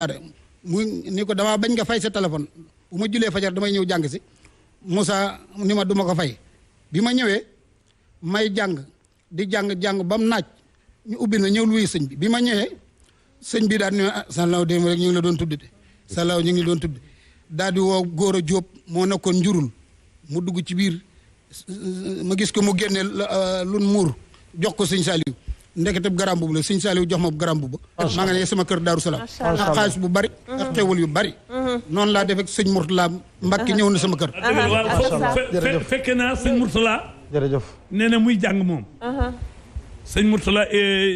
mu ni ko damaa bañ nga fay sa téléphone bu ma julee fajar damay ñëw jàng si Moussa ni ma duma ko fay bi ma ñëwee may jàng di jàng ba mu naaj ñu ubbi na ñëw luy sëñ bi ma ñëwee sëñ bi daal di ne Salaw dem rek ñu ngi la doon tudd de Salaw ñu ngi doon tudd daal di woo góor a Jóob moo nekkoon njurul mu dugg ci biir ma gis ko mu génne lun muur jox ko sëñ Saliou ndekete garam boobu la sëñ Saliou jox ma garam boobu maa nga ne sama kër Daaru Salaam ak xaalis bu bari ak xewal yu bari noonu laa def ak sëñ Mourtala Mbacke ñëw na sama kër fekke naa sëñ Mourtala jërëjëf nee na muy jàng moom sëñ Mourtala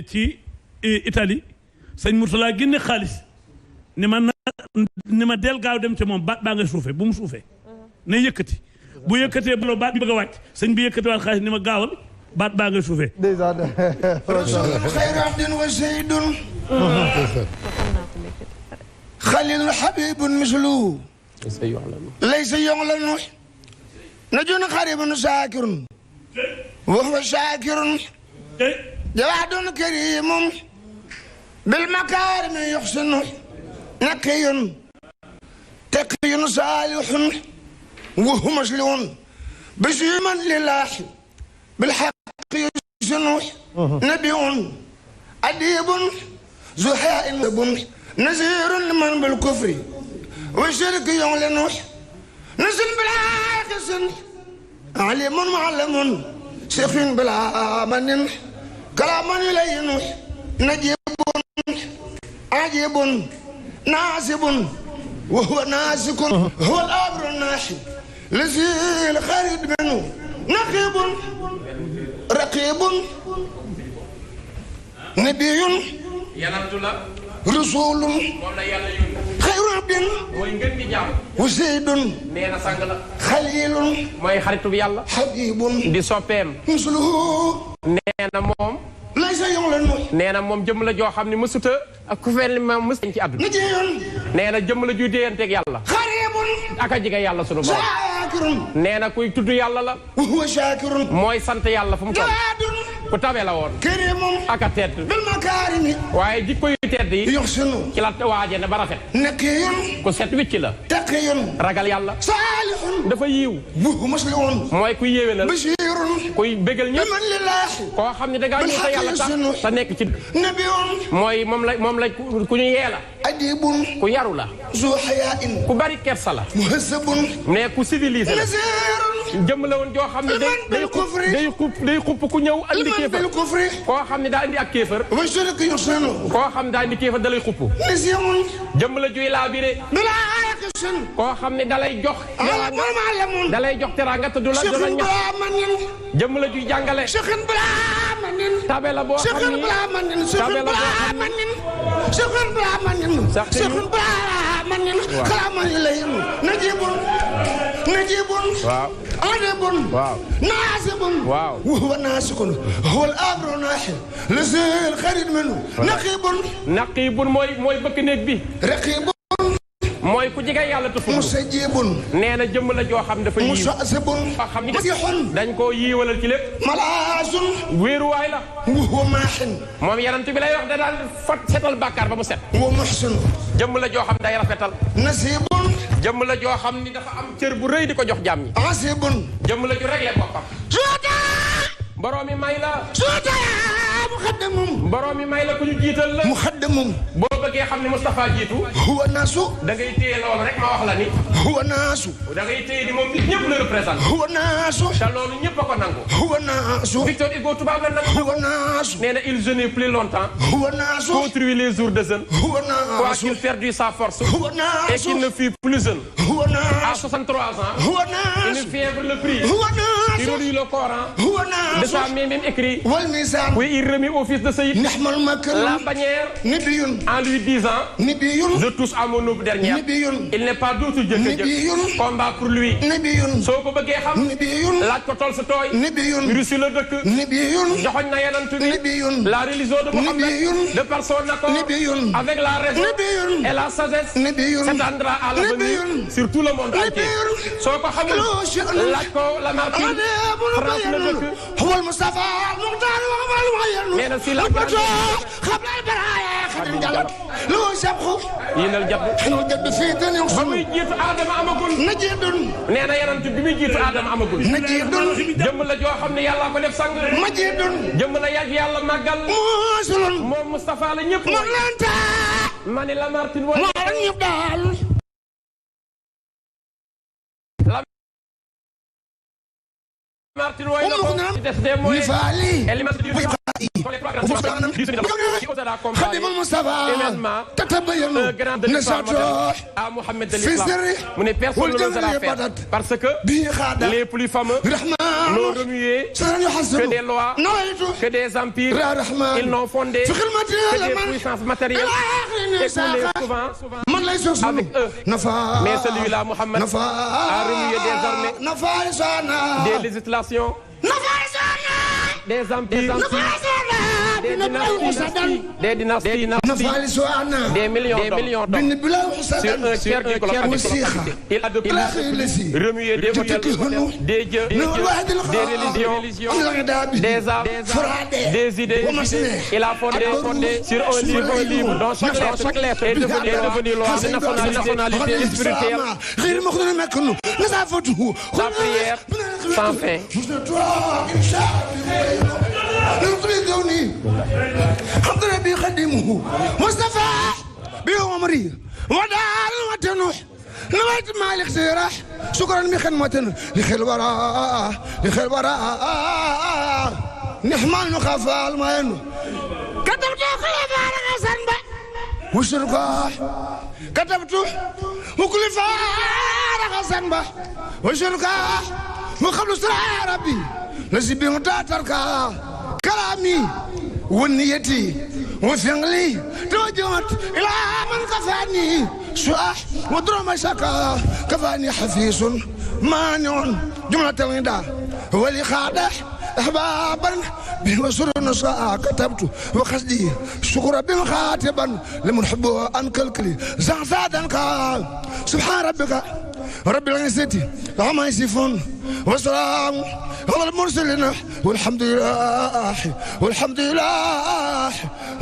ci Italie sëñ Mourtala génne xaalis ni ma del gaaw dem ca moom baat baa nga suufe bu mu suufee ne yëkkati bu yëkkatee baloo baat bi bëgg a wàcc sëñ bi yëkkati waat xaalis ni ma gaawal baat baa nga suufee rasulun xayru abdin wa saydun xalilun habibun mislu laysa yu'lanu najun xaribun shaakirun wa huwa shaakirun jawaadun karimun bil makaarimi yuxsinu naqiyun taqiyun saalihun wa huwa muslihun basiman lillahi bil haqq yusinu nabiyun adibun zuhaa'in nazirun liman bil kufri wa shirki yu'linu nasin bila qisin alimun mu'allamun shaykhun bila manin kalaman yulayinu najibun ajibun naasibun wa huwa naasikun huwa al-amru an-naahi lazi al-kharid minhu naqibun raqibun nabiyun rasulun xayru abdin mooy ngeen di jàmm wa saydun nee na sang la xalilun mooy xaritu bi yàlla habibun di soppeem misluhu nee na moom laysa yu'lanu nee na moom jëmm la joo xam ne mësuta ak ku fel ma mës ci àdduna najiyun nee na jëmm la juy déyanteeg yàlla xaribun aka jige yàlla sunu borom shaakirun nee na kuy tudd yàlla la wa huwa shaakirun mooy sant yàlla fu mu toll jawaadun ku tabe la woon karimun aka tedd bil makaarimi waaye jikko yu tedd yi yuxsinu ci la waaje ne ba rafet naqiyun ku set wicc la taqiyun ragal yàlla saalihun dafa yiiw wa huwa muslihun mooy kuy yéwénal bashirun kuy bégal ñëpp liman lillahi koo xam ne dangaa ñëw te yàlla tax te nekk ci nabiyun mooy moom la ku ñu yee la adibun ku yaru la zu hayaa'in ku bari kersa la muhassabun ne ku civilisé la nazirun jëmm la woon joo xam ne day xupp ku ñëw andi liman kéefër bil kufri koo xam ne daa indi ak kéefër wa shirki yuxsinu koo xam ne daa indi kéefër da lay xupp nasimun jëmm la juy laabire bila qisin koo xam ne da lay jox teraanga alamun da lay jox teraanga te du la shaykhun ñax bila manin jëmm la juy jàngale shaykhun bila manin tabe la boo xam shaykhun ni bila manin tabe la boo xam ni manin shaykhun bila manin shaykhun bila manin kalaman ilayhim najibun waaw adibun waaw naasibun waaw wa huwa naasikun huwa al-amru naahi lazi al-kharid minhu naqibun mooy bëkk néeg bi raqibun mooy ku jege yàlla te fu musajibun nee na jëmm la joo xam dafa yiiw musasibun xam ni masihun dañ koo yiiwalal ci lépp malaasun wéeruwaay la wa huwa maahin moom yanant bi lay wax da daan fat setal bàkkaar ba mu set wa muhsin jëmm la joo xam day rafetal nasibun jëmm la joo xam ni dafa am cër bu rëy di ko jox jàmm ñi asibun jëmm la ju réglé boppam suuta boroomi may la suuta muxaddamum boroomi may la ku ñu jiital la muxaddamum boo bëggee xam ne Moustapha jiitu huwa naasu da ngay téye loolu rek ma wax la ni huwa naasu da ngay téye ni moom nit ñëpp la représenté huwa naasu te loolu ñëpp a ko nangu huwa naasu Victor Hugo tubaab la nangu huwa naasu nee na il jeûnait plus longtemps huwa naasu construit les jours de jeûne huwa quoi naasu qu'il perdit sa force huwa et qu'il naasu ne fut plus jeune huwa à naasu 63 ans huwa une naasu fièvre le prit huwa il naasu relit le Coran huwa de sa naasu main même écrit wal misaan oui il remit au fils de Saïd nihmal la makan bannière nabiyun en lui disant nabiyun je touche à mon aube dernière nabiyun il n'est pas d'autre Dieu que Dieu nabiyun combat pour lui nabiyun soo ko bëggee xam nabiyun laaj ko tol sa tooy nabiyun Russie la dëkk nabiyun joxoñ na yenantu bi nabiyun la religion de Mohammed nabiyun de par son accord nabiyun avec la raison nabiyun et la sagesse nabiyun s'étendra à l'avenir nabiyun sur tout le monde entier nabiyun soo ko xamul laaj ko la martyr France la dëkk هو المصطفى المختار وهو المعين nee na si la قبل البرايا xadim jalab lu sabxu yéenal jadd xanul jadd fii tan yox ba muy jiitu Adama amagul najidun nee na yonent bi muy jiitu Adama amagul najidun jëmm la joo xam ne yàlla ko def sang majidun jëmm la yàgg yàlla màggal musulun moom Moustapha la ñëpp maglanta ma ni Lamartine wala moo ñëpp daal Lamartine wooy na ko des des mooy nifaali خادم المصطفى تتبين نشاطه à Mohamed de l'Islam mu ne personne ne l'ose la faire parce que les plus fameux n'ont remué que des lois que des empires ils n'ont fondé que des puissances matérielles et qu'on les souvent avec eux mais celui-là Mohamed a remué des armées des législations des empires des dynasties des millions d'hommes sur un tiers du globe habité. Il a depuis remué des modèles, des dieux, des religions, des arts, des idées. Il a fondé sur un livre libre dont chaque lettre est devenue loi de nationalité spirituelle. La prière sans fin. حمد ربي خدمه مصطفى بعمري ودار وتنوح نويت مالك سيراح شكرا بخدمتنا لخير وراء لخير وراء نحمل نخافى المين كتبت خلف على غسنبا وشركا كتبت وكل فارغ غسنبا وشركا وخبل سرع ربي نسيبي متاتركا كلامي ونيتي وفعلي توجهت إلى من كفاني سؤال ودرم شكا كفاني حفيظ مانع جملة النداء ولي خادح أحبابا بوسر النساء كتبت وقصدي شكرا بن خاتبا لمن حبه أنكلكلي زعزادا سبحان ربك رب العزة عما يصفون وسلام على المرسلين والحمد لله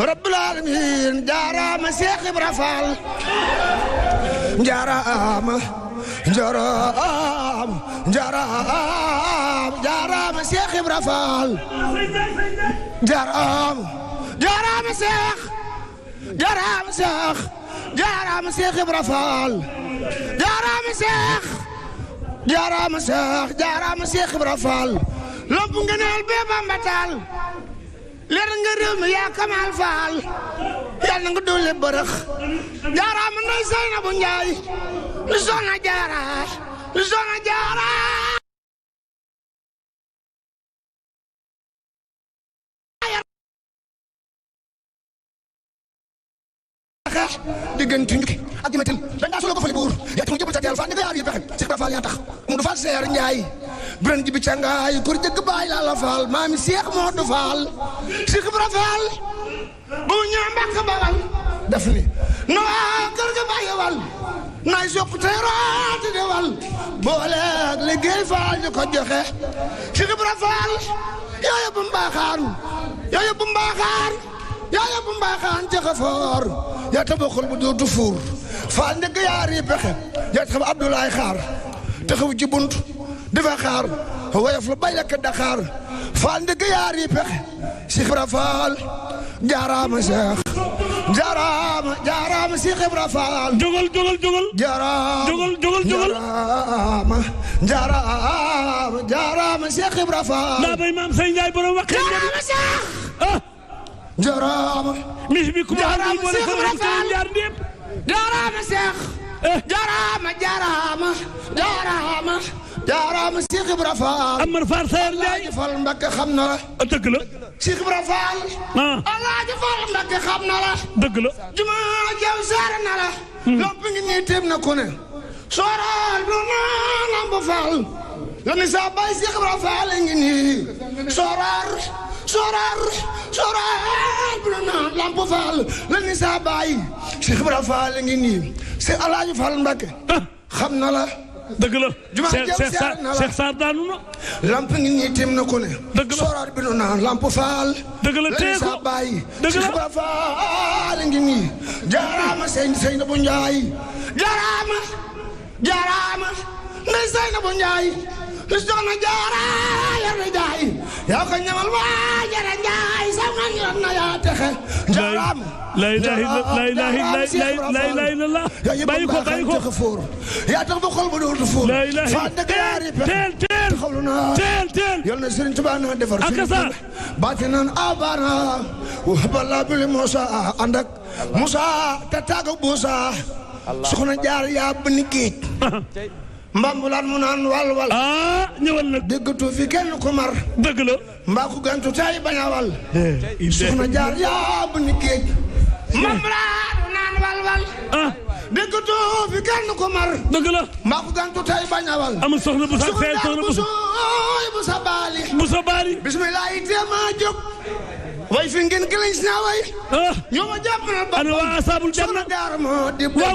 رب العالمين جارام شيخ برفال جارام شيخ برفال جارام شيخ برفال جارام شيخ برفال لب ngeenal be Bamba Taal leer nga réew mi yaa Kamal Faal yal na nga doole bërëx jaaraam nay Seynabu Njaay lu soxna jaara diggante ñu ak dimatil dañ daa solo ko fali buur yaa tax mu jëbal sa teel fa ni nga yaa yi pexe Cheikh Ibra Fall yaa tax mu du Fall Seer Njaay biran ji bi cangaay kur jëgg baay laa la Fall maami Cheikh Modou Fall Cheikh Ibra Fall bu ñëw mbàkk bawal daf ni no kër ga bàyyi wal nay sokk tey rooti de wal boole liggéey Fall ñu ko joxe Cheikh Ibra Fall yaa yóbbu mbaaxaan jaxa foor yaa tabaxul bu dootu fuur Fall ndëgg yaar yi pexe yaa taxaw Abdoulaye xaar taxaw ci bunt dafa xaar woyof la bay lekk Dakar Fall ndëgg yaar yi pexe Cheikh Ibra Fall jaaraama Cheikh jaaraama Cheikh Ibra Fall jógal jaaraama Cheikh Ibra Fall daa bay maam Sey Njaay borom wax jaaraama mis bi ku jaaraama Cheikh Ibra Fall jaaraama Cheikh jaaraama Cheikh Ibra Fall Amar Fall Seer Njaay Fall Mbakke xam na la dëgg la Cheikh Ibra Fall Alaaji Fall Mbakke xam na la dëgg la juma jaw saar na la lomp ngi nii téem na ku ne sooral du naa lamb Fall la ni sa bay Cheikh Ibra Fall ngi nii sooral bu naa lamb Fall la ni sa bay Cheikh Ibra Fall ngi nii c'est Alaaji Fall Mbakke xam na la dëgg la jumaa jëm siyaar na la Cheikh Sarr daanu na lamp ngi nii tim na ko ne dëgg la sooraat bi nu naan lamp faal dëgg la tee ko sa baay dëgg la ba faal ngi nii jaaraama sëñ na bu njaay jaaraama ndey sëy na bu njaay li soxna jaara yar jaay yaa ko ñamal waa jara njaay saw nga ñëw na yaa texe jaaraama la ilaha illallah bàyyi ko yaa tax ba xol ba dootu fóor la ilaha teel yal na Sëriñ Tuubaa na defar akasa baati naan abana wa bala bil Musa ànd ak Musa te tàggu Musa soxna jaar yaa bënn géej mbambulaan mu naan wal ñëwal nag déggatu fi kenn ku mar dëgg la mbaa ku gantu tay bañ a wal soxna jaar yaa bënn géej mbambulaan mu naan wal déggatu fi kenn ku mar dëgg la mbaa ku gantu tay bañ a wal amul soxna bu sa fee soxna bu sa baali bismillah teema jóg way fi ngeen gëlëñ na way ñoo ma jàpp na ba ana waa asabul janna soxna jaar moo di waa